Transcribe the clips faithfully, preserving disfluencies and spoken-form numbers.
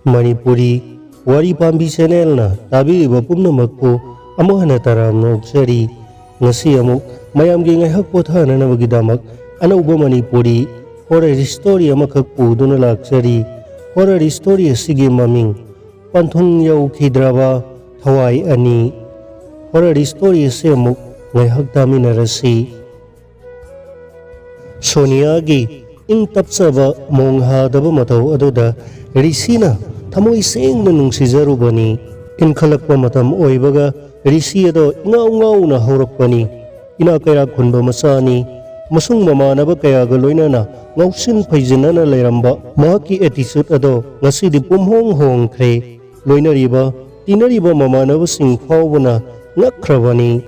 ꯃꯅꯤꯄꯨꯔꯤ ꯋꯥꯔꯤ ꯄꯥꯝꯕꯤ ꯆꯦꯅꯦꯜꯅ ꯇꯥꯕꯤꯔꯤꯕ ꯄꯨꯝꯅꯃꯛꯄꯨ ꯑꯃꯨꯛ ꯍꯟꯅ ꯇꯔꯥꯝꯅ ꯑꯣꯛꯆꯔꯤ꯫ ꯉꯁꯤ ꯑꯃꯨꯛ ꯃꯌꯥꯝꯒꯤ ꯉꯥꯏꯍꯥꯛ ꯄꯣꯊꯥꯅꯅꯕꯒꯤꯗꯃꯛ ꯑꯅꯧꯕ ꯃꯅꯤꯄꯨꯔꯤ ꯍꯣꯔꯔ ꯁ꯭ꯇꯣꯔꯤ ꯑꯃꯈꯛ ꯄꯨꯗꯨꯅ ꯂꯥꯛꯆꯔꯤ꯫ ꯍꯣꯔꯔ ꯁ꯭ꯇꯣꯔꯤ ꯑꯁꯤꯒꯤ ꯃꯃꯤꯡ ꯄꯟꯊꯨꯡ ꯌꯧꯈꯤꯗ꯭ꯔꯕ ꯊꯋꯥꯏ ꯑꯅꯤ꯫ ꯍꯣꯔꯔ ꯁ꯭ꯇꯣꯔꯤ ꯑꯁꯤ ꯑꯃꯨꯛ ꯉꯥꯏꯍꯥꯛ ꯇꯥꯃꯤꯟꯅꯔꯁꯤ꯫ ꯁꯣꯅꯤꯌꯥꯒꯤ ꯏꯪ ꯇꯞꯆꯕ ꯃꯣꯡ ꯍꯥꯗꯕ ꯃꯇꯧ ꯑꯗꯨꯗ ꯔꯤꯁꯤꯅ ꯊꯃꯣꯏ ꯁꯦꯡꯅ ꯅꯨꯡꯁꯤꯖꯔꯨꯕꯅꯤ꯫ ꯏꯟꯈꯠꯂꯛꯄ ꯃꯇꯝ ꯑꯣꯏꯕꯒ ꯔꯤꯁꯤ ꯑꯗꯣ ꯏꯉꯥꯎ ꯉꯥꯎꯅ ꯍꯧꯔꯛꯄꯅꯤ꯫ ꯏꯅꯥꯛ ꯀꯩꯔꯥꯛ ꯈꯨꯟꯕ ꯃꯆꯥꯅꯤ꯫ ꯃꯁꯨꯡ ꯃꯃꯥꯟꯅꯕ ꯀꯌꯥꯒ ꯂꯣꯏꯅꯅ ꯉꯥꯎꯁꯤꯟ ꯐꯩꯖꯤꯟꯅꯅ ꯂꯩꯔꯝꯕ ꯃꯍꯥꯛꯀꯤ ꯑꯦꯇꯤꯆꯨꯠ ꯑꯗꯣ ꯉꯁꯤꯗꯤ ꯄꯨꯝꯍꯣꯡ ꯍꯣꯡꯈ꯭ꯔꯦ꯫ ꯂꯣꯏꯅꯔꯤꯕ, ꯇꯤꯟꯅꯔꯤꯕ ꯃꯃꯥꯟꯅꯕꯁꯤꯡ ꯐꯥꯎꯕꯅ ꯉꯛꯈ꯭ꯔꯕꯅꯤ꯫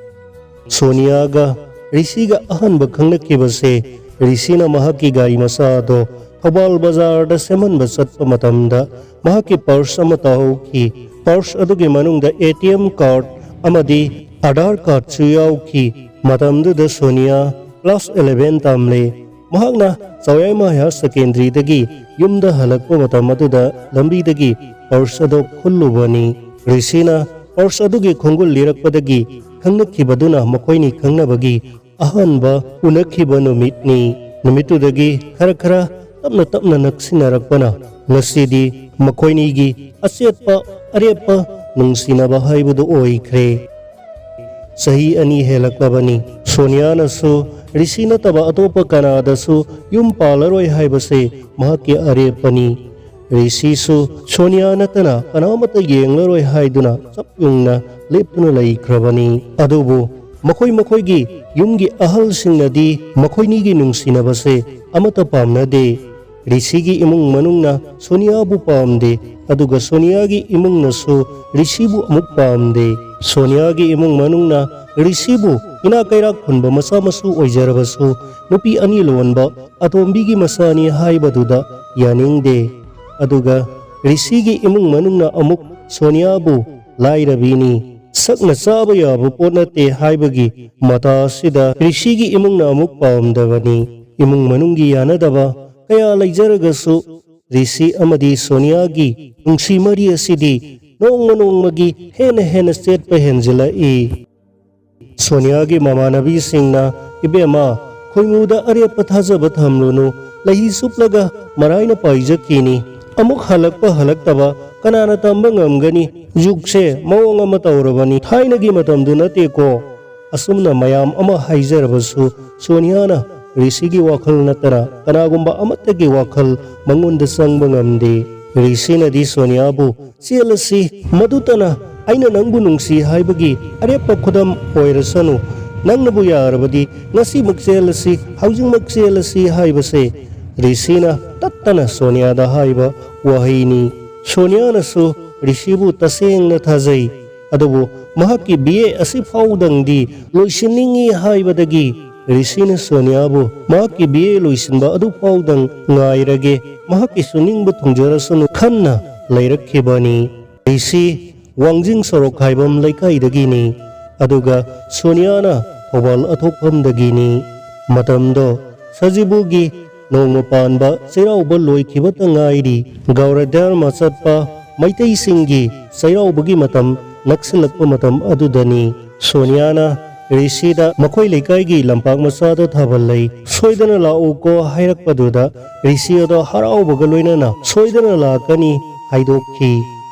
ꯁꯣꯅꯤꯌꯥꯒ ꯔꯤꯁꯤꯒ ꯑꯍꯥꯟꯕ ꯈꯪꯅꯈꯤꯕꯁꯦ ꯔꯤꯁꯤꯅ ꯃꯍꯥꯛꯀꯤ ꯒꯥꯔꯤ ꯃꯆꯥ ꯑꯗꯣ ꯊꯧꯕꯥꯜ ꯕꯖꯥꯔꯗ ꯁꯦꯝꯍꯟꯕ ꯆꯠꯄ ꯃꯇꯝꯗ ꯃꯍꯥꯛꯀꯤ ꯄꯔꯁ ꯑꯃ ꯇꯥꯍꯧꯈꯤ꯫ ꯄꯔꯁ ꯑꯗꯨꯒꯤ ꯃꯅꯨꯡꯗ ꯑꯦ ꯇꯤ ꯑꯦꯝ ꯀꯥꯔꯗ ꯑꯃꯗꯤ ꯑꯥꯙꯥꯔ ꯀꯥꯔꯗꯁꯨ ꯌꯥꯎꯈꯤ꯫ ꯃꯇꯝꯗꯨꯗ ꯁꯣꯅꯤꯌꯥ ꯀ꯭ꯂꯥꯁ ꯏꯂꯦꯚꯦꯟ ꯇꯝꯂꯦ꯫ ꯃꯍꯥꯛꯅ ꯆꯥꯎꯌꯥꯏꯃ ꯍꯥꯌꯔ ꯁꯦꯀꯦꯟꯗꯔꯤꯗꯒꯤ ꯌꯨꯝꯗ ꯍꯜꯂꯛꯄ ꯃꯇꯝ ꯑꯗꯨꯗ ꯂꯝꯕꯤꯗꯒꯤ ꯄꯔꯁ ꯑꯗꯨ ꯈꯨꯜꯂꯨꯕꯅꯤ꯫ ꯔꯤꯁꯤꯅ ꯄꯔꯁ ꯑꯗꯨꯒꯤ ꯈꯣꯡꯒꯨꯜ ꯂꯤꯔꯛꯄꯗꯒꯤ ꯈꯪꯅꯈꯤꯕꯗꯨꯅ ꯃꯈꯣꯏꯅꯤ ꯈꯪꯅꯕꯒꯤ ꯑꯍꯥꯟꯕ ꯎꯅꯈꯤꯕ ꯅꯨꯃꯤꯠꯅꯤ꯫ ꯅꯨꯃꯤꯠꯇꯨꯗꯒꯤ ꯈꯔ ꯈꯔ ꯇꯞꯅ ꯇꯞꯅ ꯅꯛꯁꯤꯟꯅꯔꯛꯄꯅ ꯉꯁꯤꯗꯤ ꯃꯈꯣꯏꯅꯤꯒꯤ ꯑꯆꯦꯠꯄ ꯑꯔꯦꯞꯄ ꯅꯨꯡꯁꯤꯅꯕ ꯍꯥꯏꯕꯗꯨ ꯑꯣꯏꯈ꯭ꯔꯦ꯫ ꯆꯍꯤ ꯑꯅꯤ ꯍꯦꯜꯂꯛꯂꯕꯅꯤ꯫ ꯁꯣꯅꯤꯌꯥꯅꯁꯨ ꯔꯤꯁꯤ ꯅꯠꯇꯕ ꯑꯇꯣꯞꯄ ꯀꯅꯥꯗꯁꯨ ꯌꯨꯝ ꯄꯥꯜꯂꯔꯣꯏ ꯍꯥꯏꯕꯁꯦ ꯃꯍꯥꯛꯀꯤ ꯑꯔꯦꯞꯄꯅꯤ꯫ ꯔꯤꯁꯤꯁꯨ ꯁꯣꯅꯤꯌꯥ ꯅꯠꯇꯅ ꯀꯅꯥꯃꯠꯇ ꯌꯦꯡꯂꯔꯣꯏ ꯍꯥꯏꯗꯨꯅ ꯆꯞ ꯌꯨꯡꯅ ꯂꯦꯞꯇꯨꯅ ꯂꯩꯈ꯭ꯔꯕꯅꯤ꯫ ꯑꯗꯨꯕꯨ ꯃꯈꯣꯏ ꯃꯈꯣꯏꯒꯤ ꯌꯨꯝꯒꯤ ꯑꯍꯜꯁꯤꯡꯅꯗꯤ ꯃꯈꯣꯏꯅꯤꯒꯤ ꯅꯨꯡꯁꯤꯅꯕꯁꯦ ꯑꯃꯠꯇ ꯄꯥꯝꯅꯗꯦ꯫ ꯔꯤꯁꯤꯒꯤ ꯏꯃꯨꯡ ꯃꯅꯨꯡꯅ ꯁꯣꯅꯤꯌꯥꯕꯨ ꯄꯥꯝꯗꯦ, ꯑꯗꯨꯒ ꯁꯣꯅꯤꯌꯥꯒꯤ ꯏꯃꯨꯡꯅꯁꯨ ꯔꯤꯁꯤꯕꯨ ꯑꯃꯨꯛ ꯄꯥꯝꯗꯦ꯫ ꯁꯣꯅꯤꯌꯥꯒꯤ ꯏꯃꯨꯡ ꯃꯅꯨꯡꯅ ꯔꯤꯁꯤꯕꯨ ꯏꯅꯥꯛ ꯀꯩꯔꯥꯛ ꯈꯨꯟꯕ ꯃꯆꯥ ꯃꯁꯨ ꯑꯣꯏꯖꯔꯕꯁꯨ ꯅꯨꯄꯤ ꯑꯅꯤ ꯂꯣꯟꯕ ꯑꯇꯣꯝꯕꯤꯒꯤ ꯃꯆꯥꯅꯤ ꯍꯥꯏꯕꯗꯨꯗ ꯌꯥꯅꯤꯡꯗꯦ꯫ ꯑꯗꯨꯒ ꯔꯤꯁꯤꯒꯤ ꯏꯃꯨꯡ ꯃꯅꯨꯡꯅ ꯑꯃꯨꯛ ꯁꯣꯅꯤꯌꯥꯕꯨ ꯂꯥꯏꯔꯕꯤꯅꯤ, ꯁꯛꯅ ꯆꯥꯕ ꯌꯥꯕ ꯄꯣꯠ ꯅꯠꯇꯦ ꯍꯥꯏꯕꯒꯤ ꯃꯇꯥ ꯑꯁꯤꯗ ꯔꯤꯁꯤꯒꯤ ꯏꯃꯨꯡꯅ ꯑꯃꯨꯛ ꯄꯥꯝꯗꯕꯅꯤ꯫ ꯏꯃꯨꯡ ꯃꯅꯨꯡꯒꯤ ꯌꯥꯅꯗꯕ ꯀꯌꯥ ꯂꯩꯖꯔꯒꯁꯨ ꯔꯤꯁꯤ ꯑꯃꯗꯤ ꯁꯣꯅꯤꯌꯥꯒꯤ ꯅꯨꯡꯁꯤ ꯃꯔꯤ ꯑꯁꯤꯗꯤ ꯅꯣꯡꯃ ꯅꯣꯡꯃꯒꯤ ꯍꯦꯟꯅ ꯍꯦꯟꯅ ꯆꯦꯠꯄ ꯍꯦꯟꯖꯤꯜꯂꯛꯏ꯫ ꯁꯣꯅꯤꯌꯥꯒꯤ ꯃꯃꯥꯟꯅꯕꯤꯁꯤꯡꯅ, "ꯏꯕꯦꯝꯃ, ꯈꯣꯏꯃꯨꯗ ꯑꯔꯦꯞꯄ ꯊꯥꯖꯕ ꯊꯝꯂꯨꯅꯨ, ꯂꯩꯍꯤ ꯆꯨꯞꯂꯒ ꯃꯔꯥꯏꯅ ꯄꯥꯏꯖꯈꯤꯅꯤ꯫ ꯑꯃꯨꯛ ꯍꯜꯂꯛꯄ ꯍꯜꯂꯛꯇꯕ ꯀꯅꯥꯅ ꯇꯝꯕ ꯉꯝꯒꯅꯤ? ꯖꯨꯒꯁꯦ ꯃꯑꯣꯡ ꯑꯃ ꯇꯧꯔꯕꯅꯤ, ꯊꯥꯏꯅꯒꯤ ꯃꯇꯝꯗꯨ ꯅꯠꯇꯦꯀꯣ"꯫ ꯑꯁꯨꯝꯅ ꯃꯌꯥꯝ ꯑꯃ ꯍꯥꯏꯖꯔꯕꯁꯨ ꯁꯣꯅꯤꯌꯥꯅ ꯔꯤꯁꯤꯒꯤ ꯋꯥꯈꯜ ꯅꯠꯇꯅ ꯀꯅꯥꯒꯨꯝꯕ ꯑꯃꯠꯇꯒꯤ ꯋꯥꯈꯜ ꯃꯉꯣꯟꯗ ꯆꯪꯕ ꯉꯝꯗꯦ꯫ ꯔꯤꯁꯤꯅꯗꯤ ꯁꯣꯅꯤꯌꯥꯕꯨ, "ꯆꯦꯜꯂꯁꯤ, ꯃꯗꯨꯇꯅ ꯑꯩꯅ ꯅꯪꯕꯨ ꯅꯨꯡꯁꯤ ꯍꯥꯏꯕꯒꯤ ꯑꯔꯦꯞꯄ ꯈꯨꯗꯝ ꯑꯣꯏꯔꯁꯅꯨ꯫ ꯅꯪꯅꯕꯨ ꯌꯥꯔꯕꯗꯤ ꯉꯁꯤꯃꯛ ꯆꯦꯜꯂꯁꯤ, ꯍꯧꯖꯤꯛꯃꯛ ꯆꯦꯜꯂꯁꯤ" ꯍꯥꯏꯕꯁꯦ ꯔꯤꯁꯤꯅ ꯇꯠꯇꯅ ꯁꯣꯅꯤꯌꯥꯗ ꯍꯥꯏꯕ ꯋꯥꯍꯩꯅꯤ꯫ ꯁꯣꯅꯤꯌꯥꯅꯁꯨ ꯔꯤꯁꯤꯕꯨ ꯇꯁꯦꯡꯅ ꯊꯥꯖꯩ꯫ ꯑꯗꯨꯕꯨ ꯃꯍꯥꯛꯀꯤ ꯕꯤ ꯑꯦ ꯑꯁꯤ ꯐꯥꯎꯗꯪꯗꯤ ꯂꯣꯏꯁꯤꯟꯅꯤꯡꯏ ꯍꯥꯏꯕꯗꯒꯤ ꯔꯤꯁꯤꯅ ꯁꯣꯅꯤꯌꯥꯕꯨ ꯃꯍꯥꯛꯀꯤ ꯕꯤ ꯑꯦ ꯂꯣꯏꯁꯤꯟꯕ ꯑꯗꯨ ꯐꯥꯎꯗꯪ ꯉꯥꯏꯔꯒꯦ, ꯃꯍꯥꯛꯀꯤꯁꯨ ꯅꯤꯡꯕ ꯊꯨꯡꯖꯔꯁꯅꯨ ꯈꯟꯅ ꯂꯩꯔꯛꯈꯤꯕꯅꯤ꯫ ꯔꯤꯁꯤ ꯋꯥꯡꯖꯤꯡ ꯁꯣꯔꯣꯛ ꯈꯥꯏꯕꯝ ꯂꯩꯀꯥꯏꯗꯒꯤꯅꯤ, ꯑꯗꯨꯒ ꯁꯣꯅꯤꯌꯥꯅ ꯊꯧꯕꯥꯜ ꯑꯊꯣꯛꯐꯝꯗꯒꯤꯅꯤ꯫ ꯃꯇꯝꯗꯣ ꯁꯖꯤꯕꯨꯒꯤ ꯅꯣꯡꯃ ꯄꯥꯟꯕ ꯆꯩꯔꯥꯎꯕ ꯂꯣꯏꯈꯤꯕꯇ ꯉꯥꯏꯔꯤ꯫ ꯒꯧꯔ ꯙꯔꯃ ꯆꯠꯄ ꯃꯩꯇꯩꯁꯤꯡꯒꯤ ꯆꯩꯔꯥꯎꯕꯒꯤ ꯃꯇꯝ ꯅꯛꯁꯤꯜꯂꯛꯄ ꯃꯇꯝ ꯑꯗꯨꯗꯅꯤ꯫ ꯁꯣꯅꯤꯌꯥꯅ ꯔꯤꯁꯤꯗ ꯃꯈꯣꯏ ꯂꯩꯀꯥꯏꯒꯤ ꯂꯝꯄꯥꯛ ꯃꯆꯥꯗ ꯊꯥꯕꯜ ꯂꯩ, ꯁꯣꯏꯗꯅ ꯂꯥꯛꯎꯀꯣ ꯍꯥꯏꯔꯛꯄꯗꯨꯗ ꯔꯤꯁꯤ ꯑꯗꯣ ꯍꯔꯥꯎꯕꯒ ꯂꯣꯏꯅꯅ "ꯁꯣꯏꯗꯅ ꯂꯥꯛꯀꯅꯤ" ꯍꯥꯏꯗꯣꯛꯈꯤ꯫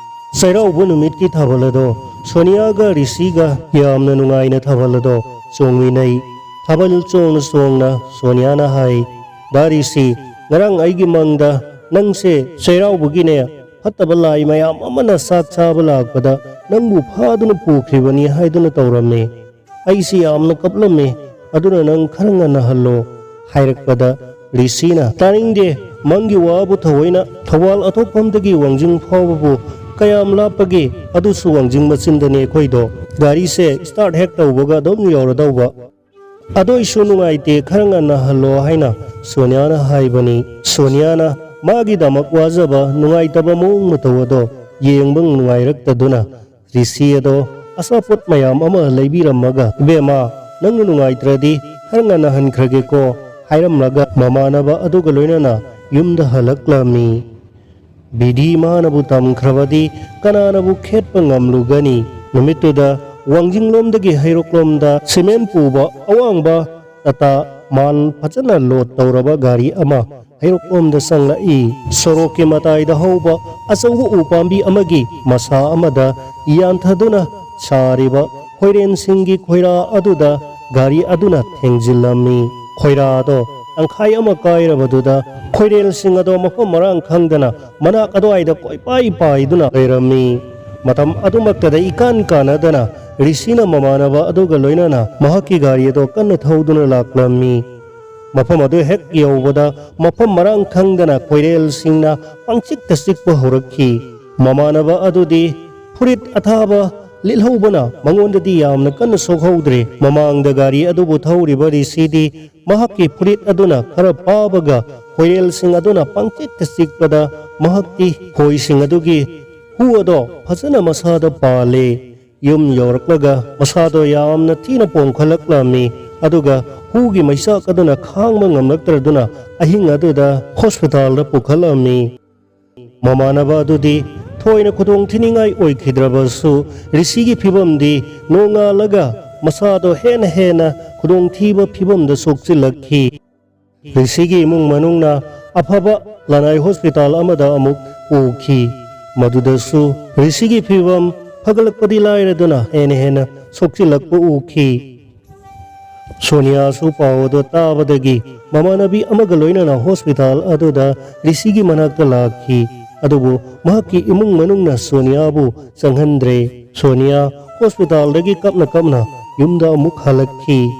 ꯆꯩꯔꯥꯎꯕ ꯅꯨꯃꯤꯠꯀꯤ ꯊꯥꯕꯜ ꯑꯗꯣ ꯁꯣꯅꯤꯌꯥꯒ ꯔꯤꯁꯤꯒ ꯌꯥꯝꯅ ꯅꯨꯡꯉꯥꯏꯅ ꯊꯥꯕꯜ ꯑꯗꯣ ꯆꯣꯡꯃꯤꯟꯅꯩ꯫ ꯊꯥꯕꯜ ꯆꯣꯡꯅ ꯆꯣꯡꯅ ꯁꯣꯅꯤꯌꯥꯅ ꯍꯥꯏ, "ꯗꯥ ꯔꯤꯁꯤ, ꯉꯔꯥꯡ ꯑꯩꯒꯤ ꯃꯪꯗ ꯅꯪꯁꯦ ꯆꯩꯔꯥꯎꯕꯒꯤꯅꯦ ꯐꯠꯇꯕ ꯂꯥꯏ ꯃꯌꯥꯝ ꯑꯃꯅ ꯆꯥꯛ ꯆꯥꯕ ꯂꯥꯛꯄꯗ ꯅꯪꯕꯨ ꯐꯥꯗꯨꯅ ꯄꯨꯈ꯭ꯔꯤꯕꯅꯤ ꯍꯥꯏꯗꯨꯅ ꯇꯧꯔꯝꯃꯦ꯫ ꯑꯩꯁꯤ ꯌꯥꯝꯅ ꯀꯞꯂꯝꯃꯦ, ꯑꯗꯨꯅ ꯅꯪ ꯈꯔ ꯉꯟꯅ ꯍꯜꯂꯣ" ꯍꯥꯏꯔꯛꯄꯗ ꯔꯤꯁꯤꯅ, "ꯇꯥꯅꯤꯡꯗꯦ, ꯃꯪꯒꯤ ꯋꯥꯕꯨ ꯊꯑꯣꯏꯅ ꯊꯧꯕꯥꯜ ꯑꯊꯣꯛꯐꯝꯗꯒꯤ ꯋꯥꯡꯖꯤꯡ ꯐꯥꯎꯕꯕꯨ ꯀꯌꯥꯝ ꯂꯥꯞꯄꯒꯦ? ꯑꯗꯨꯁꯨ ꯋꯥꯡꯖꯤꯡ ꯃꯆꯤꯟꯗꯅꯦ ꯑꯩꯈꯣꯏꯗꯣ꯫ ꯒꯥꯔꯤꯁꯦ start ꯍꯦꯛ ꯇꯧꯕꯒ ꯑꯗꯨꯝ ꯌꯧꯔꯗꯧꯕ꯫ ꯑꯗꯣ ꯑꯩꯁꯨ ꯅꯨꯡꯉꯥꯏꯇꯦ, ꯈꯔ ꯉꯟꯅ ꯍꯜꯂꯣ" ꯍꯥꯏꯅ ꯁꯣꯅꯤꯌꯥꯅ ꯍꯥꯏꯕꯅꯤ꯫ ꯁꯣꯅꯤꯌꯥꯅ ꯃꯥꯒꯤꯗꯃꯛ ꯋꯥꯖꯕ, ꯅꯨꯡꯉꯥꯏꯇꯕ ꯃꯑꯣꯡ ꯃꯇꯧ ꯑꯗꯣ ꯌꯦꯡꯕ ꯅꯨꯡꯉꯥꯏꯔꯛꯇꯗꯨꯅ ꯔꯤꯁꯤ ꯑꯗꯣ ꯑꯆꯥꯄꯣꯠ ꯃꯌꯥꯝ ꯑꯃ ꯂꯩꯕꯤꯔꯝꯃꯒ, "ꯏꯕꯦꯝꯃ, ꯅꯪꯅ ꯅꯨꯡꯉꯥꯏꯇ꯭ꯔꯗꯤ ꯈꯔ ꯉꯟꯅ ꯍꯟꯈ꯭ꯔꯒꯦꯀꯣ" ꯍꯥꯏꯔꯝꯂꯒ ꯃꯃꯥꯟꯅꯕ ꯑꯗꯨꯒ ꯂꯣꯏꯅꯅ ꯌꯨꯝꯗ ꯍꯜꯂꯛꯂꯝꯃꯤ꯫ ꯕꯤꯙꯤ ꯃꯥꯅꯕꯨ ꯇꯝꯈ꯭ꯔꯕꯗꯤ ꯀꯅꯥꯅꯕꯨ ꯈꯦꯠꯄ ꯉꯝꯂꯨꯒꯅꯤ? ꯅꯨꯃꯤꯠꯇꯨꯗ ꯋꯥꯡꯖꯤꯡꯂꯣꯝꯗꯒꯤ ꯍꯩꯔꯣꯛꯂꯣꯝꯗ ꯁꯤꯃꯦꯟ ꯄꯨꯕ ꯑꯋꯥꯡꯕ ꯇꯥꯇꯥ ꯃꯥꯜ ꯐꯖꯅ ꯂꯣꯗ ꯇꯧꯔꯕ ꯒꯥꯔꯤ ꯑꯃ ꯍꯩꯔꯣꯛꯂꯣꯝꯗ ꯆꯪꯂꯛꯏ꯫ ꯁꯣꯔꯣꯛꯀꯤ ꯃꯇꯥꯏꯗ ꯍꯧꯕ ꯑꯆꯧꯕ ꯎ ꯄꯥꯝꯕꯤ ꯑꯃꯒꯤ ꯃꯁꯥ ꯑꯃꯗ ꯌꯥꯟꯊꯗꯨꯅ ꯁꯥꯔꯤꯕ ꯈꯣꯏꯔꯦꯜꯁꯤꯡꯒꯤ ꯈꯣꯏꯔꯥ ꯑꯗꯨꯗ ꯒꯥꯔꯤ ꯑꯗꯨꯅ ꯊꯦꯡꯖꯤꯜꯂꯝꯃꯤ꯫ ꯈꯣꯏꯔꯥꯗꯣ ꯇꯪꯈꯥꯏ ꯑꯃ ꯀꯥꯏꯔꯕꯗꯨꯗ ꯈꯣꯏꯔꯦꯜꯁꯤꯡ ꯑꯗꯣ ꯃꯐꯝ ꯃꯔꯥꯡ ꯈꯪꯗꯅ ꯃꯅꯥꯛ ꯑꯗꯨꯋꯥꯏꯗ ꯀꯣꯏꯄꯥꯏ ꯄꯥꯏꯗꯨꯅ ꯂꯩꯔꯝꯃꯤ꯫ ꯃꯇꯝ ꯑꯗꯨꯃꯛꯇꯗ ꯏꯀꯥꯟ ꯀꯥꯟꯅꯗꯅ ꯔꯤꯁꯤꯅ ꯃꯃꯥꯟꯅꯕ ꯑꯗꯨꯒ ꯂꯣꯏꯅꯅ ꯃꯍꯥꯛꯀꯤ ꯒꯥꯔꯤ ꯑꯗꯣ ꯀꯟꯅ ꯊꯧꯗꯨꯅ ꯂꯥꯛꯂꯝꯃꯤ꯫ ꯃꯐꯝ ꯑꯗꯨ ꯍꯦꯛ ꯌꯧꯕꯗ ꯃꯐꯝ ꯃꯔꯥꯡ ꯈꯪꯗꯅ ꯈꯣꯏꯔꯦꯜꯁꯤꯡꯅ ꯄꯪꯆꯤꯛꯇ ꯆꯤꯛꯄ ꯍꯧꯔꯛꯈꯤ꯫ ꯃꯃꯥꯟꯅꯕ ꯑꯗꯨꯗꯤ ꯐꯨꯔꯤꯠ ꯑꯊꯥꯕ ꯂꯤꯠꯍꯧꯕꯅ ꯃꯉꯣꯟꯗꯗꯤ ꯌꯥꯝꯅ ꯀꯟꯅ ꯁꯣꯛꯍꯧꯗ꯭ꯔꯦ꯫ ꯃꯃꯥꯡꯗ ꯒꯥꯔꯤ ꯑꯗꯨꯕꯨ ꯊꯧꯔꯤꯕ ꯔꯤꯁꯤꯗꯤ ꯃꯍꯥꯛꯀꯤ ꯐꯨꯔꯤꯠ ꯑꯗꯨꯅ ꯈꯔ ꯄꯥꯕꯒ ꯈꯣꯏꯔꯦꯜꯁꯤꯡ ꯑꯗꯨꯅ ꯄꯪꯆꯤꯛꯇ ꯆꯤꯛꯄꯗ ꯃꯍꯥꯛꯇꯤ ꯈꯣꯏꯁꯤꯡ ꯑꯗꯨꯒꯤ ꯍꯨ ꯑꯗꯣ ꯐꯖꯅ ꯃꯁꯥꯗ ꯄꯥꯜꯂꯦ꯫ ꯌꯨꯝ ꯌꯧꯔꯛꯂꯒ ꯃꯁꯥꯗꯣ ꯌꯥꯝꯅ ꯊꯤꯅ ꯄꯣꯝꯈꯠꯂꯛꯂꯝꯃꯤ꯫ ꯑꯗꯨꯒ ꯍꯨꯒꯤ ꯃꯩꯆꯥꯛ ꯑꯗꯨꯅ ꯈꯥꯡꯕ ꯉꯝꯂꯛꯇ꯭ꯔꯗꯨꯅ ꯑꯍꯤꯡ ꯑꯗꯨꯗ ꯍꯣꯁꯄꯤꯇꯥꯜꯗ ꯄꯨꯈꯠꯂꯝꯃꯤ꯫ ꯃꯃꯥꯟꯅꯕ ꯑꯗꯨꯗꯤ ꯊꯣꯏꯅ ꯈꯨꯗꯣꯡ ꯊꯤꯅꯤꯡꯉꯥꯏ ꯑꯣꯏꯈꯤꯗ꯭ꯔꯕꯁꯨ, ꯔꯤꯁꯤꯒꯤ ꯐꯤꯕꯝꯗꯤ ꯅꯣꯡꯉꯥꯜꯂꯒ ꯃꯁꯥꯗꯣ ꯍꯦꯟꯅ ꯍꯦꯟꯅ ꯈꯨꯗꯣꯡꯊꯤꯕ ꯐꯤꯕꯝꯗ ꯁꯣꯛꯆꯤꯜꯂꯛꯈꯤ꯫ ꯔꯤꯁꯤꯒꯤ ꯏꯃꯨꯡ ꯃꯅꯨꯡꯅ ꯑꯐꯕ ꯂꯅꯥꯏ ꯍꯣꯁꯄꯤꯇꯥꯜ ꯑꯃꯗ ꯑꯃꯨꯛ ꯄꯨꯈꯤ꯫ ꯃꯗꯨꯗꯁꯨ ꯔꯤꯁꯤꯒꯤ ꯐꯤꯕꯝ ꯐꯒꯠꯂꯛꯄꯗꯤ ꯂꯥꯏꯔꯗꯨꯅ ꯍꯦꯟꯅ ꯍꯦꯟꯅ ꯁꯣꯛꯆꯤꯜꯂꯛꯄ ꯎꯈꯤ꯫ ꯁꯣꯅꯤꯌꯥꯁꯨ ꯄꯥꯎ ꯑꯗꯨ ꯇꯥꯕꯗꯒꯤ ꯃꯃꯥꯟꯅꯕꯤ ꯑꯃꯒ ꯂꯣꯏꯅꯅ ꯍꯣꯁꯄꯤꯇꯥꯜ ꯑꯗꯨꯗ ꯔꯤꯁꯤꯒꯤ ꯃꯅꯥꯛꯇ ꯂꯥꯛꯈꯤ꯫ ꯑꯗꯨꯕꯨ ꯃꯍꯥꯛꯀꯤ ꯏꯃꯨꯡ ꯃꯅꯨꯡꯅ ꯁꯣꯅꯤꯌꯥꯕꯨ ꯆꯪꯍꯟꯗ꯭ꯔꯦ꯫ ꯁꯣꯅꯤꯌꯥ ꯍꯣꯁꯄꯤꯇꯥꯜꯗꯒꯤ ꯀꯞꯅ ꯀꯞꯅ ꯌꯨꯝꯗ ꯑꯃꯨꯛ ꯍꯜꯂꯛꯈꯤ꯫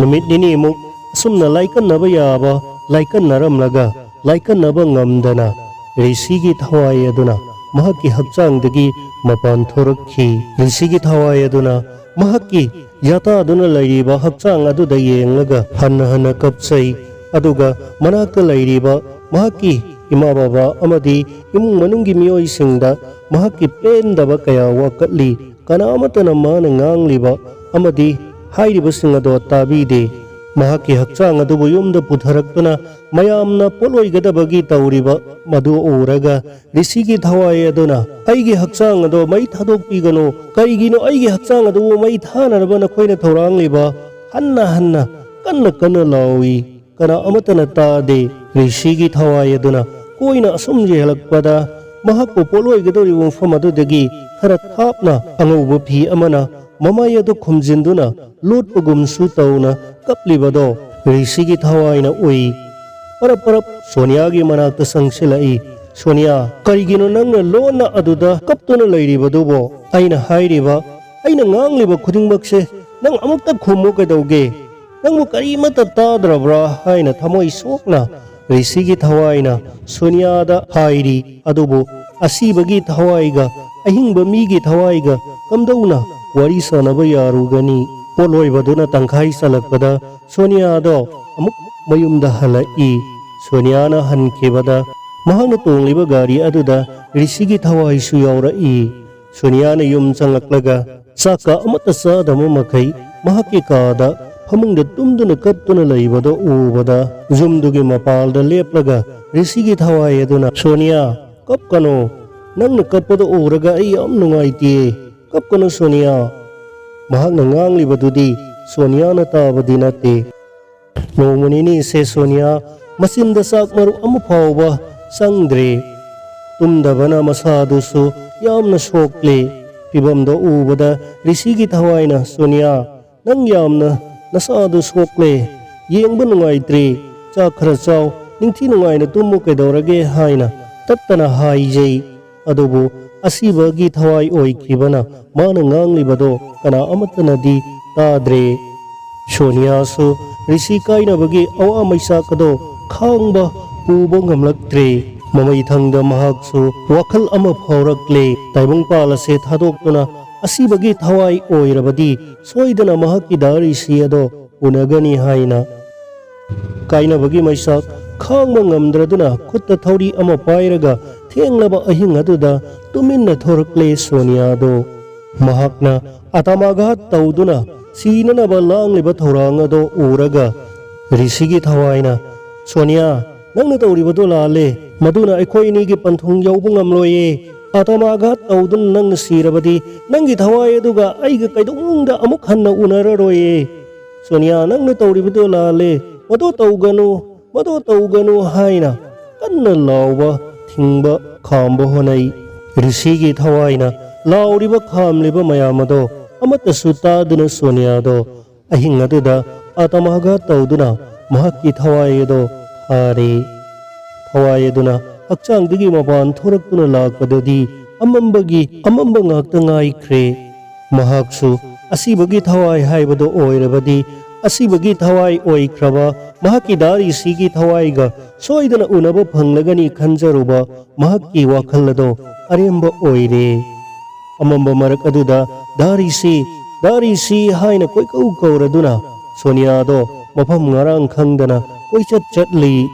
ꯅꯨꯃꯤꯠ ꯅꯤꯅꯤꯃꯨꯛ ꯑꯁꯨꯝꯅ ꯂꯥꯏꯀꯠꯅꯕ ꯌꯥꯕ ꯂꯥꯏꯀꯠꯅꯔꯝꯂꯒ, ꯂꯥꯏꯀꯠꯅꯕ ꯉꯝꯗꯅ ꯔꯤꯁꯤꯒꯤ ꯊꯋꯥꯏ ꯑꯗꯨꯅ ꯃꯍꯥꯛꯀꯤ ꯍꯛꯆꯥꯡꯗꯒꯤ ꯃꯄꯥꯟ ꯊꯣꯔꯛꯈꯤ꯫ ꯔꯤꯁꯤꯒꯤ ꯊꯋꯥꯏ ꯑꯗꯨꯅ ꯃꯍꯥꯛꯀꯤ ꯌꯥꯇꯥꯗꯨꯅ ꯂꯩꯔꯤꯕ ꯍꯛꯆꯥꯡ ꯑꯗꯨꯗ ꯌꯦꯡꯂꯒ ꯍꯟꯅ ꯍꯟꯅ ꯀꯞꯆꯩ꯫ ꯑꯗꯨꯒ ꯃꯅꯥꯛꯇ ꯂꯩꯔꯤꯕ ꯃꯍꯥꯛꯀꯤ ꯏꯃꯥ ꯕꯕꯥ ꯑꯃꯗꯤ ꯏꯃꯨꯡ ꯃꯅꯨꯡꯒꯤ ꯃꯤꯑꯣꯏꯁꯤꯡꯗ ꯃꯍꯥꯛꯀꯤ ꯄꯦꯟꯗꯕ ꯀꯌꯥ ꯋꯥꯀꯠꯂꯤ꯫ ꯀꯅꯥ ꯑꯃꯠꯇꯅ ꯃꯥꯅ ꯉꯥꯡꯂꯤꯕ ꯑꯃꯗꯤ ꯍꯥꯏꯔꯤꯕꯁꯤꯡ ꯑꯗꯣ ꯇꯥꯕꯤꯗꯦ꯫ ꯃꯍꯥꯛꯀꯤ ꯍꯛꯆꯥꯡ ꯑꯗꯨꯕꯨ ꯌꯨꯝꯗ ꯄꯨꯊꯔꯛꯇꯨꯅ ꯃꯌꯥꯝꯅ ꯄꯣꯠꯂꯣꯏꯒꯗꯕꯒꯤ ꯇꯧꯔꯤꯕ ꯃꯗꯨ ꯎꯔꯒ ꯔꯤꯁꯤꯒꯤ ꯊꯋꯥꯏ ꯑꯗꯨꯅ, "ꯑꯩꯒꯤ ꯍꯛꯆꯥꯡ ꯑꯗꯣ ꯃꯩ ꯊꯥꯗꯣꯛꯄꯤꯒꯅꯨ꯫ ꯀꯔꯤꯒꯤꯅꯣ ꯑꯩꯒꯤ ꯍꯛꯆꯥꯡ ꯑꯗꯨꯕꯨ ꯃꯩ ꯊꯥꯅꯅꯕ ꯅꯈꯣꯏꯅ ꯊꯧꯔꯥꯡꯂꯤꯕ?" ꯍꯟꯅ ꯍꯟꯅ ꯀꯟꯅ ꯀꯟꯅ ꯂꯥꯎꯏ꯫ ꯀꯅꯥ ꯑꯃꯠꯇꯅ ꯇꯥꯗꯦ꯫ ꯔꯤꯁꯤꯒꯤ ꯊꯋꯥꯏ ꯑꯗꯨꯅ ꯀꯣꯏꯅ ꯑꯁꯨꯝ ꯌꯦꯡꯂꯛꯄꯗ, ꯃꯍꯥꯛꯄꯨ ꯄꯣꯠꯂꯣꯏꯒꯗꯧꯔꯤꯕ ꯃꯐꯝ ꯑꯗꯨꯗꯒꯤ ꯈꯔ ꯊꯥꯞꯅ ꯑꯉꯧꯕ ꯐꯤ ꯑꯃꯅ ꯃꯃꯥꯏ ꯑꯗꯨ ꯈꯨꯝꯖꯤꯟꯗꯨꯅ ꯂꯣꯠꯄꯒꯨꯝꯁꯨ ꯇꯧꯅ ꯀꯞꯂꯤꯕꯗꯣ ꯔꯤꯁꯤꯒꯤ ꯊꯋꯥꯏꯅ ꯎꯏ꯫ ꯄꯔꯞ ꯄꯔꯞ ꯁꯣꯅꯤꯌꯥꯒꯤ ꯃꯅꯥꯛꯇ ꯆꯪꯁꯤꯜꯂꯛꯏ꯫ "ꯁꯣꯅꯤꯌꯥ, ꯀꯔꯤꯒꯤꯅꯣ ꯅꯪꯅ ꯂꯣꯟꯅ ꯑꯗꯨꯗ ꯀꯞꯇꯨꯅ ꯂꯩꯔꯤꯕꯗꯨꯕꯣ? ꯑꯩꯅ ꯍꯥꯏꯔꯤꯕ, ꯑꯩꯅ ꯉꯥꯡꯂꯤꯕ ꯈꯨꯗꯤꯡꯃꯛꯁꯦ ꯅꯪ ꯑꯃꯨꯛꯇ ꯈꯨꯝꯃꯨ ꯀꯩꯗꯧꯒꯦ? ꯅꯪꯕꯨ ꯀꯔꯤꯃꯠꯇ ꯇꯥꯗ꯭ꯔꯕ꯭ꯔꯥ?" ꯍꯥꯏꯅ ꯊꯃꯣꯏ ꯁꯣꯛꯅ ꯔꯤꯁꯤꯒꯤ ꯊꯋꯥꯏꯅ ꯁꯣꯅꯤꯌꯥꯗ ꯍꯥꯏꯔꯤ꯫ ꯑꯗꯨꯕꯨ ꯑꯁꯤꯕꯒꯤ ꯊꯋꯥꯏꯒ ꯑꯍꯤꯡꯕ ꯃꯤꯒꯤ ꯊꯋꯥꯏꯒ ꯀꯝꯗꯧꯅ ꯋꯥꯔꯤ ꯁꯥꯟꯅꯕ ꯌꯥꯔꯨꯒꯅꯤ? ꯄꯣꯠꯂꯣꯏꯕꯗꯨꯅ ꯇꯪꯈꯥꯏ ꯆꯜꯂꯛꯄꯗ ꯁꯣꯅꯤꯌꯥꯗꯣ ꯑꯃꯨꯛ ꯃꯌꯨꯝꯗ ꯍꯜꯂꯛꯏ꯫ ꯁꯣꯅꯤꯌꯥꯅ ꯍꯟꯈꯤꯕꯗ ꯃꯍꯥꯛꯅ ꯇꯣꯡꯂꯤꯕ ꯒꯥꯔꯤ ꯑꯗꯨꯗ ꯔꯤꯁꯤꯒꯤ ꯊꯋꯥꯏꯁꯨ ꯌꯥꯎꯔꯛꯏ꯫ ꯁꯣꯅꯤꯌꯥꯅ ꯌꯨꯝ ꯆꯪꯂꯛꯂꯒ ꯆꯥꯛꯀ ꯑꯃꯠꯇ ꯆꯥꯗꯕ ꯃꯈꯩ ꯃꯍꯥꯛꯀꯤ ꯀꯥꯗ ꯐꯃꯨꯡꯗ ꯇꯨꯝꯗꯨꯅ ꯀꯞꯇꯨꯅ ꯂꯩꯕꯗꯨ ꯎꯕꯗ, ꯌꯨꯝꯗꯨꯒꯤ ꯃꯄꯥꯜꯗ ꯂꯦꯞꯂꯒ ꯔꯤꯁꯤꯒꯤ ꯊꯋꯥꯏ ꯑꯗꯨꯅ, "ꯁꯣꯅꯤꯌꯥ, ꯀꯞꯀꯅꯨ꯫ ꯅꯪꯅ ꯀꯞꯄꯗꯨ ꯎꯔꯒ ꯑꯩ ꯌꯥꯝ ꯅꯨꯡꯉꯥꯏꯇꯦ꯫ ꯀꯞꯀꯅꯨ, ꯁꯣꯅꯤꯌꯥ꯫" ꯃꯍꯥꯛꯅ ꯉꯥꯡꯂꯤꯕꯗꯨꯗꯤ ꯁꯣꯅꯤꯌꯥꯅ ꯇꯥꯕꯗꯤ ꯅꯠꯇꯦ꯫ ꯅꯣꯡꯃ ꯅꯤꯅꯤꯁꯦ ꯁꯣꯅꯤꯌꯥ ꯃꯆꯤꯟꯗ ꯆꯥꯛ ꯃꯔꯨ ꯑꯃ ꯐꯥꯎꯕ ꯆꯪꯗ꯭ꯔꯦ꯫ ꯇꯨꯝꯗꯕꯅ ꯃꯁꯥꯗꯨꯁꯨ ꯌꯥꯝꯅ ꯁꯣꯛꯂꯦ꯫ ꯐꯤꯕꯝꯗꯣ ꯎꯕꯗ ꯔꯤꯁꯤꯒꯤ ꯊꯋꯥꯏꯅ, "ꯁꯣꯅꯤꯌꯥ, ꯅꯪ ꯌꯥꯝꯅ ꯅꯁꯥꯗꯨ ꯁꯣꯛꯂꯦ, ꯌꯦꯡꯕ ꯅꯨꯡꯉꯥꯏꯇ꯭ꯔꯦ, ꯆꯥꯛ ꯈꯔ ꯆꯥꯎ, ꯅꯤꯡꯊꯤ ꯅꯨꯡꯉꯥꯏꯅ ꯇꯨꯝꯃꯨ ꯀꯩꯗꯧꯔꯒꯦ?" ꯍꯥꯏꯅ ꯇꯠꯇꯅ ꯍꯥꯏꯖꯩ꯫ ꯑꯗꯨꯕꯨ ꯑꯁꯤꯕꯒꯤ ꯊꯋꯥꯏ ꯑꯣꯏꯈꯤꯕꯅ ꯃꯥꯅ ꯉꯥꯡꯂꯤꯕꯗꯣ ꯀꯅꯥ ꯑꯃꯠꯇꯅꯗꯤ ꯇꯥꯗ꯭ꯔꯦ꯫ ꯁꯣꯅꯤꯌꯥꯁꯨ ꯔꯤꯁꯤ ꯀꯥꯏꯅꯕꯒꯤ ꯑꯋꯥ ꯃꯩꯆꯥꯛ ꯑꯗꯣ ꯈꯥꯡꯕ ꯄꯨꯕ ꯉꯝꯂꯛꯇ꯭ꯔꯦ꯫ ꯃꯃꯩꯊꯪꯗ ꯃꯍꯥꯛꯁꯨ ꯋꯥꯈꯜ ꯑꯃ ꯐꯥꯎꯔꯛꯂꯦ꯫ ꯇꯥꯏꯕꯪꯄꯥꯜ ꯑꯁꯦ ꯊꯥꯗꯣꯛꯇꯨꯅ ꯑꯁꯤꯕꯒꯤ ꯊꯋꯥꯏ ꯑꯣꯏꯔꯕꯗꯤ ꯁꯣꯏꯗꯅ ꯃꯍꯥꯛꯀꯤ ꯗꯥ ꯔꯤꯁꯤ ꯑꯗꯣ ꯎꯅꯒꯅꯤ ꯍꯥꯏꯅ꯫ ꯀꯥꯏꯅꯕꯒꯤ ꯃꯩꯆꯥꯛ ꯈꯥꯡꯕ ꯉꯝꯗ꯭ꯔꯗꯨꯅ ꯈꯨꯠꯇ ꯊꯧꯔꯤ ꯑꯃ ꯄꯥꯏꯔꯒ ꯊꯦꯡꯂꯕ ꯑꯍꯤꯡ ꯑꯗꯨꯗ ꯇꯨꯃꯤꯟꯅ ꯊꯣꯔꯛꯂꯦ ꯁꯣꯅꯤꯌꯥꯗꯣ꯫ ꯃꯍꯥꯛꯅ ꯑꯇꯃꯥꯘꯥꯠ ꯇꯧꯗꯨꯅ ꯁꯤꯅꯅꯕ ꯂꯥꯡꯂꯤꯕ ꯊꯧꯔꯥꯡ ꯑꯗꯣ ꯎꯔꯒ ꯔꯤꯁꯤꯒꯤ ꯊꯋꯥꯏꯅ, "ꯁꯣꯅꯤꯌꯥ, ꯅꯪꯅ ꯇꯧꯔꯤꯕꯗꯣ ꯂꯥꯜꯂꯦ꯫ ꯃꯗꯨꯅ ꯑꯩꯈꯣꯏ ꯑꯅꯤꯒꯤ ꯄꯟꯊꯨꯡ ꯌꯧꯕ ꯉꯝꯂꯣꯏꯌꯦ꯫ ꯑꯇꯃꯥꯒ ꯇꯧꯗꯨꯅ ꯅꯪꯅ ꯁꯤꯔꯕꯗꯤ ꯅꯪꯒꯤ ꯊꯋꯥꯏ ꯑꯗꯨꯒ ꯑꯩꯒ ꯀꯩꯗꯧꯅꯨꯡꯗ ꯑꯃꯨꯛ ꯍꯟꯅ ꯎꯅꯔꯔꯣꯏꯌꯦ꯫ ꯁꯣꯅꯤꯌꯥ, ꯅꯪꯅ ꯇꯧꯔꯤꯕꯗꯣ ꯂꯥꯜꯂꯦ꯫ ꯃꯗꯨ ꯇꯧꯒꯅꯨ, ꯃꯗꯨ ꯇꯧꯒꯅꯨ" ꯍꯥꯏꯅ ꯀꯟꯅ ꯂꯥꯎꯕ, ꯊꯤꯡꯕ, ꯈꯥꯝꯕ ꯍꯣꯠꯅꯩ꯫ ꯔꯤꯁꯤꯒꯤ ꯊꯋꯥꯏꯅ ꯂꯥꯎꯔꯤꯕ, ꯈꯥꯝꯂꯤꯕ ꯃꯌꯥꯝ ꯑꯗꯣ ꯑꯃꯠꯇꯁꯨ ꯇꯥꯗꯨꯅ ꯁꯣꯅꯤꯌꯥꯗꯣ ꯑꯍꯤꯡ ꯑꯗꯨꯗ ꯑꯇꯃꯥꯒ ꯇꯧꯗꯨꯅ ꯃꯍꯥꯛꯀꯤ ꯊꯋꯥꯏ ꯑꯗꯣ ꯊꯥꯔꯦ꯫ ꯊꯋꯥꯏ ꯑꯗꯨꯅ ꯍꯛꯆꯥꯡꯗꯒꯤ ꯃꯄꯥꯟ ꯊꯣꯔꯛꯇꯨꯅ ꯂꯥꯛꯄꯗꯗꯤ ꯑꯃꯝꯕꯒꯤ ꯑꯃꯝꯕ ꯉꯥꯛꯇ ꯉꯥꯏꯈ꯭ꯔꯦ꯫ ꯃꯍꯥꯛꯁꯨ ꯑꯁꯤꯕꯒꯤ ꯊꯋꯥꯏ ꯍꯥꯏꯕꯗꯨ ꯑꯣꯏꯔꯕꯗꯤ, ꯑꯁꯤꯕꯒꯤ ꯊꯋꯥꯏ ꯑꯣꯏꯈ꯭ꯔꯕ ꯃꯍꯥꯛꯀꯤ ꯗꯥ ꯔꯤꯁꯤꯒꯤ ꯊꯋꯥꯏꯒ ꯁꯣꯏꯗꯅ ꯎꯅꯕ ꯐꯪꯂꯒꯅꯤ ꯈꯟꯖꯔꯨꯕ ꯃꯍꯥꯛꯀꯤ ꯋꯥꯈꯜ ꯑꯗꯣ ꯑꯔꯦꯝꯕ ꯑꯣꯏꯔꯦ꯫ ꯑꯃꯝꯕ ꯃꯔꯛ ꯑꯗꯨꯗ "ꯗꯥ ꯔꯤꯁꯤ, ꯗꯥ ꯔꯤꯁꯤ" ꯍꯥꯏꯅ ꯀꯣꯏꯀꯧ ꯀꯧꯔꯗꯨꯅ ꯁꯣꯅꯤꯌꯥꯗꯣ ꯃꯐꯝ ꯃꯔꯥꯡ ꯈꯪꯗꯅ ꯀꯣꯏꯆꯠ ꯆꯠꯂꯤ꯫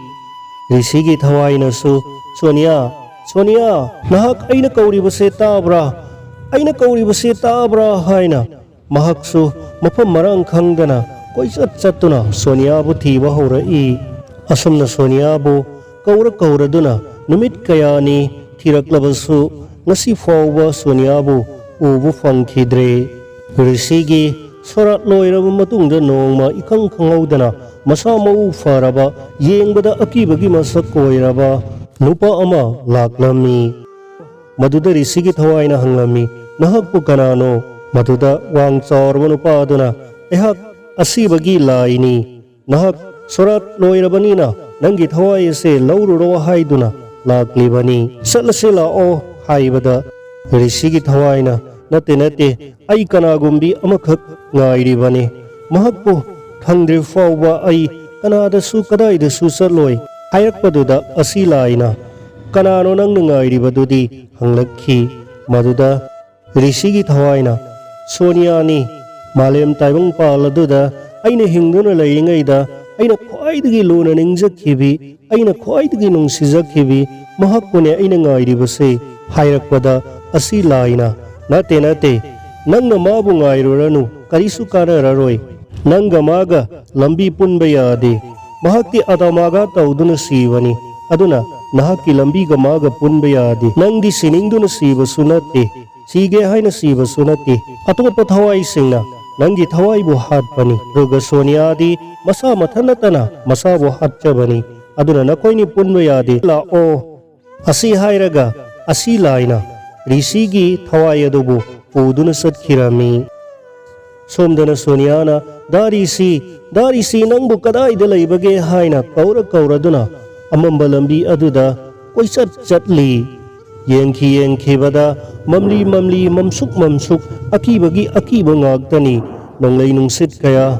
ꯔꯤꯁꯤꯒꯤ ꯊꯋꯥꯏꯅꯁꯨ, "ꯁꯣꯅꯤꯌꯥ, ꯁꯣꯅꯤꯌꯥ, ꯅꯍꯥꯛ ꯑꯩꯅ ꯀꯧꯔꯤꯕꯁꯦ ꯇꯥꯕ꯭ꯔꯥ? ꯑꯩꯅ ꯀꯧꯔꯤꯕꯁꯦ ꯇꯥꯕ꯭ꯔꯥ?" ꯍꯥꯏꯅ ꯃꯍꯥꯛꯁꯨ ꯃꯐꯝ ꯃꯔꯥꯡ ꯈꯪꯗꯅ ꯀꯣꯏꯆꯠ ꯆꯠꯇꯨꯅ ꯁꯣꯅꯤꯌꯥꯕꯨ ꯊꯤꯕ ꯍꯧꯔꯛꯏ꯫ ꯑꯁꯨꯝꯅ ꯁꯣꯅꯤꯌꯥꯕꯨ ꯀꯧꯔ ꯀꯧꯔꯗꯨꯅ ꯅꯨꯃꯤꯠ ꯀꯌꯥꯅꯤ ꯊꯤꯔꯛꯂꯕꯁꯨ ꯉꯁꯤ ꯐꯥꯎꯕ ꯁꯣꯅꯤꯌꯥꯕꯨ ꯎꯕ ꯐꯪꯈꯤꯗ꯭ꯔꯦ꯫ ꯔꯤꯁꯤꯒꯤ ꯁꯣꯔꯥꯠ ꯂꯣꯏꯔꯕ ꯃꯇꯨꯡꯗ ꯅꯣꯡꯃ ꯏꯈꯪ ꯈꯪꯍꯧꯗꯅ ꯃꯁꯥ ꯃꯎ ꯐꯔꯕ, ꯌꯦꯡꯕꯗ ꯑꯀꯤꯕꯒꯤ ꯃꯁꯛ ꯑꯣꯏꯔꯕ ꯅꯨꯄꯥ ꯑꯃ ꯂꯥꯛꯂꯝꯃꯤ꯫ ꯃꯗꯨꯗ ꯔꯤꯁꯤꯒꯤ ꯊꯋꯥꯏꯅ ꯍꯪꯂꯝꯃꯤ, "ꯅꯍꯥꯛꯄꯨ ꯀꯅꯥꯅꯣ?" ꯃꯗꯨꯗ ꯋꯥꯡ ꯆꯥꯎꯔꯕ ꯅꯨꯄꯥ ꯑꯗꯨꯅ, "ꯑꯩꯍꯥꯛ ꯑꯁꯤꯕꯒꯤ ꯂꯥꯏꯅꯤ꯫ ꯅꯍꯥꯛ ꯁꯣꯔꯥꯠ ꯂꯣꯏꯔꯕꯅꯤꯅ ꯅꯪꯒꯤ ꯊꯋꯥꯏ ꯑꯁꯦ ꯂꯧꯔꯨꯔꯣ ꯍꯥꯏꯗꯨꯅ ꯂꯥꯛꯂꯤꯕꯅꯤ꯫ ꯆꯠꯂꯁꯤ ꯂꯥꯛꯑꯣ" ꯍꯥꯏꯕꯗ ꯔꯤꯁꯤꯒꯤ ꯊꯋꯥꯏꯅ, "ꯅꯠꯇꯦ, ꯅꯠꯇꯦ, ꯑꯩ ꯀꯅꯥꯒꯨꯝꯕꯤ ꯑꯃꯈꯛ ꯉꯥꯏꯔꯤꯕꯅꯤ꯫ ꯃꯍꯥꯛꯄꯨ ꯐꯪꯗ꯭ꯔꯤ ꯐꯥꯎꯕ ꯑꯩ ꯀꯅꯥꯗꯁꯨ ꯀꯗꯥꯏꯗꯁꯨ ꯆꯠꯂꯣꯏ" ꯍꯥꯏꯔꯛꯄꯗꯨꯗ ꯑꯁꯤ ꯂꯥꯏꯅ, "ꯀꯅꯥꯅꯣ ꯅꯪꯅ ꯉꯥꯏꯔꯤꯕꯗꯨꯗꯤ?" ꯍꯪꯂꯛꯈꯤ꯫ ꯃꯗꯨꯗ ꯔꯤꯁꯤꯒꯤ ꯊꯋꯥꯏꯅ, "ꯁꯣꯅꯤꯌꯥꯅꯤ꯫ ꯃꯥꯂꯦꯝ ꯇꯥꯏꯕꯪꯄꯥꯜ ꯑꯗꯨꯗ ꯑꯩꯅ ꯍꯤꯡꯗꯨꯅ ꯂꯩꯔꯤꯉꯩꯗ ꯑꯩꯅ ꯈ꯭ꯋꯥꯏꯗꯒꯤ ꯂꯨꯅ ꯅꯤꯡꯖꯈꯤꯕꯤ, ꯑꯩꯅ ꯈ꯭ꯋꯥꯏꯗꯒꯤ ꯅꯨꯡꯁꯤꯖꯈꯤꯕꯤ ꯃꯍꯥꯛꯄꯨꯅꯦ ꯑꯩꯅ ꯉꯥꯏꯔꯤꯕꯁꯦ" ꯍꯥꯏꯔꯛꯄꯗ ꯑꯁꯤ ꯂꯥꯏꯅ, "ꯅꯠꯇꯦ, ꯅꯠꯇꯦ, ꯅꯪꯅ ꯃꯥꯕꯨ ꯉꯥꯏꯔꯨꯔꯅꯨ꯫ ꯀꯔꯤꯁꯨ ꯀꯥꯟꯅꯔꯔꯣꯏ꯫ ꯅꯪꯒ ꯃꯥꯒ ꯂꯝꯕꯤ ꯄꯨꯟꯕ ꯌꯥꯗꯦ꯫ ꯃꯍꯥꯛꯇꯤ ꯑꯇꯃꯥꯒ ꯇꯧꯗꯨꯅ ꯁꯤꯕꯅꯤ꯫ ꯑꯗꯨꯅ ꯅꯍꯥꯛꯀꯤ ꯂꯝꯕꯤꯒ ꯃꯥꯒ ꯄꯨꯟꯕ ꯌꯥꯗꯦ꯫ ꯅꯪꯗꯤ ꯁꯤꯅꯤꯡꯗꯨꯅ ꯁꯤꯕꯁꯨ ꯅꯠꯇꯦ, ꯁꯤꯒꯦ ꯍꯥꯏꯅ ꯁꯤꯕꯁꯨ ꯅꯠꯇꯦ꯫ ꯑꯇꯣꯞꯄ ꯊꯋꯥꯏꯁꯤꯡꯅ ꯅꯪꯒꯤ ꯊꯋꯥꯏꯕꯨ ꯍꯥꯠꯄꯅꯤ꯫ ꯑꯗꯨꯒ ꯁꯣꯅꯤꯌꯥꯗꯤ ꯃꯁꯥ ꯃꯊꯟ ꯅꯠꯇꯅ ꯃꯁꯥꯕꯨ ꯍꯥꯠꯆꯕꯅꯤ꯫ ꯑꯗꯨꯅ ꯅꯈꯣꯏꯅꯤ ꯄꯨꯟꯕ ꯌꯥꯗꯦ꯫ ꯂꯥꯛꯑꯣ꯫ ꯑꯁꯤ ꯍꯥꯏꯔꯒ ꯑꯁꯤ ꯂꯥꯏꯅ ꯔꯤꯁꯤꯒꯤ ꯊꯋꯥꯏ ꯑꯗꯨꯕꯨ ꯄꯨꯗꯨꯅ ꯆꯠꯈꯤꯔꯝꯃꯤ꯫ ꯁꯣꯝꯗꯅ ꯁꯣꯅꯤꯌꯥꯅ, "ꯗꯥ ꯔꯤꯁꯤ, ꯗꯥ ꯔꯤꯁꯤ, ꯅꯪꯕꯨ ꯀꯗꯥꯏꯗ ꯂꯩꯕꯒꯦ?" ꯍꯥꯏꯅ ꯀꯧꯔ ꯀꯧꯔꯗꯨꯅ ꯑꯃꯝꯕ ꯂꯝꯕꯤ ꯑꯗꯨꯗ ꯀꯣꯏꯆꯠ ꯆꯠꯂꯤ꯫ ꯌꯦꯡꯈꯤ ꯌꯦꯡꯈꯤꯕꯗ ꯃꯝꯂꯤ ꯃꯝꯂꯤ, ꯃꯝꯁꯨꯛ ꯃꯝꯁꯨꯛ, ꯑꯀꯤꯕꯒꯤ ꯑꯀꯤꯕ ꯉꯥꯛꯇꯅꯤ꯫ ꯅꯣꯡꯂꯩ ꯅꯨꯡꯁꯤꯠ ꯀꯌꯥ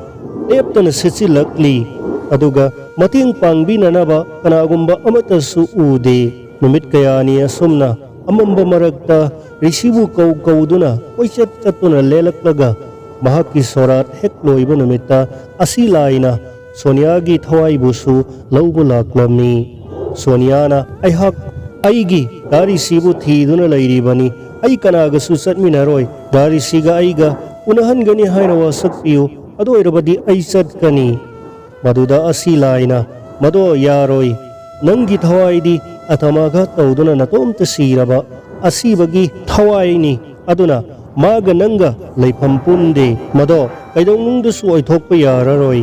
ꯂꯦꯞꯇꯅ ꯁꯤꯠꯆꯤꯜꯂꯛꯂꯤ꯫ ꯑꯗꯨꯒ ꯃꯇꯦꯡ ꯄꯥꯡꯕꯤꯅꯅꯕ ꯀꯅꯥꯒꯨꯝꯕ ꯑꯃꯠꯇꯁꯨ ꯎꯗꯦ꯫ ꯅꯨꯃꯤꯠ ꯀꯌꯥꯅꯤ ꯑꯁꯨꯝꯅ ꯑꯃꯝꯕ ꯃꯔꯛꯇ ꯔꯤꯁꯤꯕꯨ ꯀꯧ ꯀꯧꯗꯨꯅ ꯀꯣꯏꯆꯠ ꯆꯠꯇꯨꯅ ꯂꯦꯜꯂꯛꯂꯒ ꯃꯍꯥꯛꯀꯤ ꯁꯣꯔꯥꯠ ꯍꯦꯛ ꯂꯣꯏꯕ ꯅꯨꯃꯤꯠꯇ ꯑꯁꯤ ꯂꯥꯏꯅ ꯁꯣꯅꯤꯌꯥꯒꯤ ꯊꯋꯥꯏꯕꯨꯁꯨ ꯂꯧꯕ ꯂꯥꯛꯂꯝꯃꯤ꯫ ꯁꯣꯅꯤꯌꯥꯅ, "ꯑꯩꯍꯥꯛ ꯑꯩꯒꯤ ꯗꯥ ꯔꯤꯁꯤꯕꯨ ꯊꯤꯗꯨꯅ ꯂꯩꯔꯤꯕꯅꯤ꯫ ꯑꯩ ꯀꯅꯥꯒꯁꯨ ꯆꯠꯃꯤꯟꯅꯔꯣꯏ꯫ ꯗꯥ ꯔꯤꯁꯤꯒ ꯑꯩꯒ ꯎꯅꯍꯟꯒꯅꯤ ꯍꯥꯏꯅ ꯋꯥꯁꯛꯄꯤꯌꯨ꯫ ꯑꯗꯨ ꯑꯣꯏꯔꯕꯗꯤ ꯑꯩ ꯆꯠꯀꯅꯤ꯫" ꯃꯗꯨꯗ ꯑꯁꯤ ꯂꯥꯏꯅ, "ꯃꯗꯣ ꯌꯥꯔꯣꯏ꯫ ꯅꯪꯒꯤ ꯊꯋꯥꯏꯗꯤ ꯑꯇꯃꯥꯒ ꯇꯧꯗꯨꯅ ꯅꯇꯣꯝꯇ ꯁꯤꯔꯕ ꯑꯁꯤꯕꯒꯤ ꯊꯋꯥꯏꯅꯤ꯫ ꯑꯗꯨꯅ ꯃꯥꯒ ꯅꯪꯒ ꯂꯩꯐꯝ ꯄꯨꯟꯗꯦ꯫ ꯃꯗꯣ ꯀꯩꯗꯧꯅꯨꯡꯗꯁꯨ ꯑꯣꯏꯊꯣꯛꯄ ꯌꯥꯔꯔꯣꯏ꯫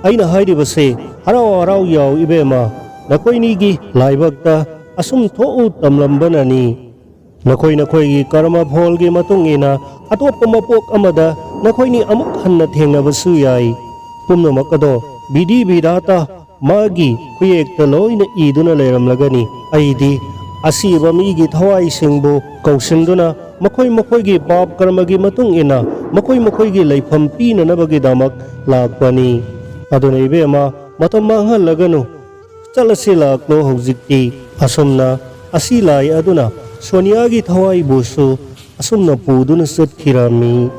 ꯑꯩꯅ ꯍꯥꯏꯔꯤꯕꯁꯦ ꯍꯔꯥꯎ ꯍꯔꯥꯎ ꯌꯥꯎ ꯏꯕꯦꯝꯃ꯫ ꯅꯈꯣꯏꯅꯤꯒꯤ ꯂꯥꯏꯕꯛꯇ ꯑꯁꯨꯝ ꯊꯣꯛꯎ ꯇꯝꯂꯝꯕꯅꯅꯤ꯫ ꯅꯈꯣꯏ ꯅꯈꯣꯏꯒꯤ ꯀꯔꯃ ꯐꯣꯜꯒꯤ ꯃꯇꯨꯡ ꯏꯟꯅ ꯑꯇꯣꯞꯄ ꯃꯄꯣꯛ ꯑꯃꯗ ꯅꯈꯣꯏꯅꯤ ꯑꯃꯨꯛ ꯍꯟꯅ ꯊꯦꯡꯅꯕꯁꯨ ꯌꯥꯏ꯫ ꯄꯨꯝꯅꯃꯛ ꯑꯗꯣ ꯕꯤꯙꯤ ꯕꯤꯙꯥꯇꯥ ꯃꯥꯒꯤ ꯈꯨꯌꯦꯛꯇ ꯂꯣꯏꯅ ꯏꯗꯨꯅ ꯂꯩꯔꯝꯂꯒꯅꯤ꯫ ꯑꯩꯗꯤ ꯑꯁꯤꯕ ꯃꯤꯒꯤ ꯊꯋꯥꯏꯁꯤꯡꯕꯨ ꯀꯧꯁꯤꯟꯗꯨꯅ ꯃꯈꯣꯏ ꯃꯈꯣꯏꯒꯤ ꯄꯥꯞ ꯀꯔꯃꯒꯤ ꯃꯇꯨꯡ ꯏꯟꯅ ꯃꯈꯣꯏ ꯃꯈꯣꯏꯒꯤ ꯂꯩꯐꯝ ꯄꯤꯅꯅꯕꯒꯤꯗꯃꯛ ꯂꯥꯛꯄꯅꯤ꯫ ꯑꯗꯨꯅ ꯏꯕꯦꯝꯃ, ꯃꯇꯝ ꯃꯥꯡꯍꯜꯂꯒꯅꯨ, ꯆꯠꯂꯁꯤ ꯂꯥꯛꯂꯣ ꯍꯧꯖꯤꯛꯇꯤ꯫" ꯑꯁꯨꯝꯅ ꯑꯁꯤ ꯂꯥꯏ ꯑꯗꯨꯅ ꯁꯣꯅꯤꯌꯥꯒꯤ ꯊꯋꯥꯏꯕꯨꯁꯨ ꯑꯁꯨꯝꯅ ꯄꯨꯗꯨꯅ ꯆꯠꯈꯤꯔꯝꯃꯤ꯫